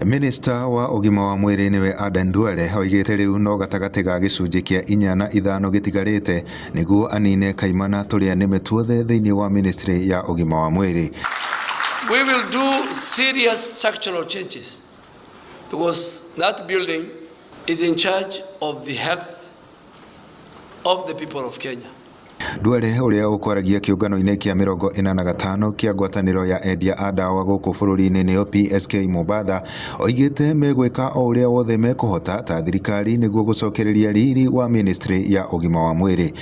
Minista wa ũgima wa mwĩrĩ nĩwe Aden Duale oigĩte rĩu no gatagatĩ ga gĩcunjĩ kĩa inya na ithano gĩtigarĩte nĩguo anine kaimana tũrĩa nĩme tuothe thĩinĩ wa ministry ya ũgima wa mwĩrĩ. We will do serious structural changes because that building is in charge of the health of the people of Kenya. Duale ũrĩa ũkwaragia kĩũngano-inĩ kĩa 45 kĩa ngwatanĩro ya endia a ndawa gũkũ bũrũri-inĩ nĩyo PSK Mombatha oigĩte megwĩka o ũrĩa wothe mekũhota ta thirikari nĩguo gũcokereria riri wa ministry ya ũgima wa mwĩrĩ.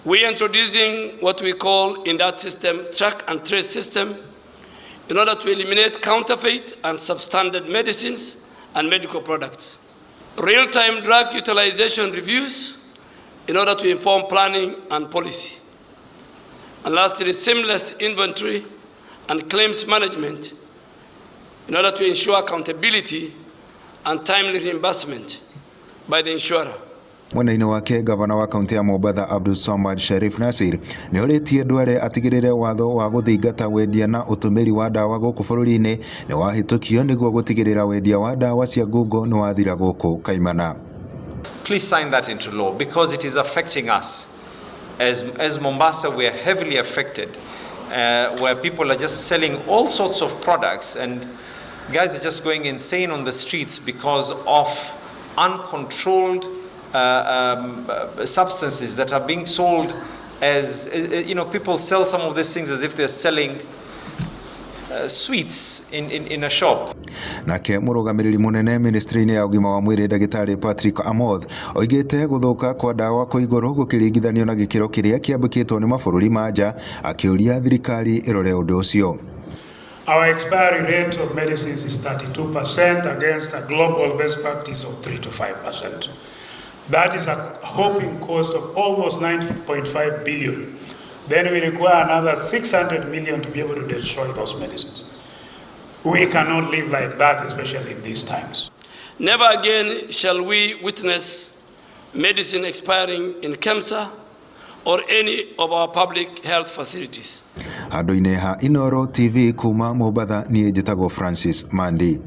We are introducing what we call in that system track and trace system in order to eliminate counterfeit and substandard medicines and medical products. Real-time drug utilization reviews in order to inform planning and policy. And lastly, seamless inventory and claims management in order to ensure accountability and timely reimbursement by the insurer. Mwena-inĩ wake, gavana wa kaunti ya Mombatha Abdul Samad Sharif Nasir nĩ orĩtie Duale atigĩrĩre watho wa gũthingata wendia na ũtũmĩri wa ndawa gũkũ bũrũri-inĩ nĩ wahĩtũkio nĩguo gũtigĩrĩra wendia wa ndawa cia ngungo nĩ wathira gũkũ kaimana. Please sign that into law because it is affecting us. As Mombasa, we are heavily affected, where people are just selling all sorts of products and guys are just going insane on the streets because of uncontrolled substances that are being sold as people sell some of these things as if they're selling sweets in a shop. Nake mũrũgamĩrĩri mũnene ministry-inĩ ya ũgima wa mwĩrĩ ndagĩtarĩ Patrick Amoth oigĩte gũthũka kwa ndawa kwĩ igũrũ gũkĩringithanio na gĩkĩro kĩrĩa kĩambũkĩtwo nĩ mabũrũri ma nja, akĩũria thirikari ĩrore ũndũ ũcio. Our expiry rate of medicines is 32% against a global best practice of 3 to 5%. That is a whopping cost of almost 9.5 billion. Then we require another 600 million to be able to destroy those medicines. We cannot live like that, especially in these times. Never again shall we witness medicine expiring in KEMSA or any of our public health facilities. Handũ-inĩ ha Inooro TV kuma Mombatha, niĩ njĩtagwo Francis Mandi.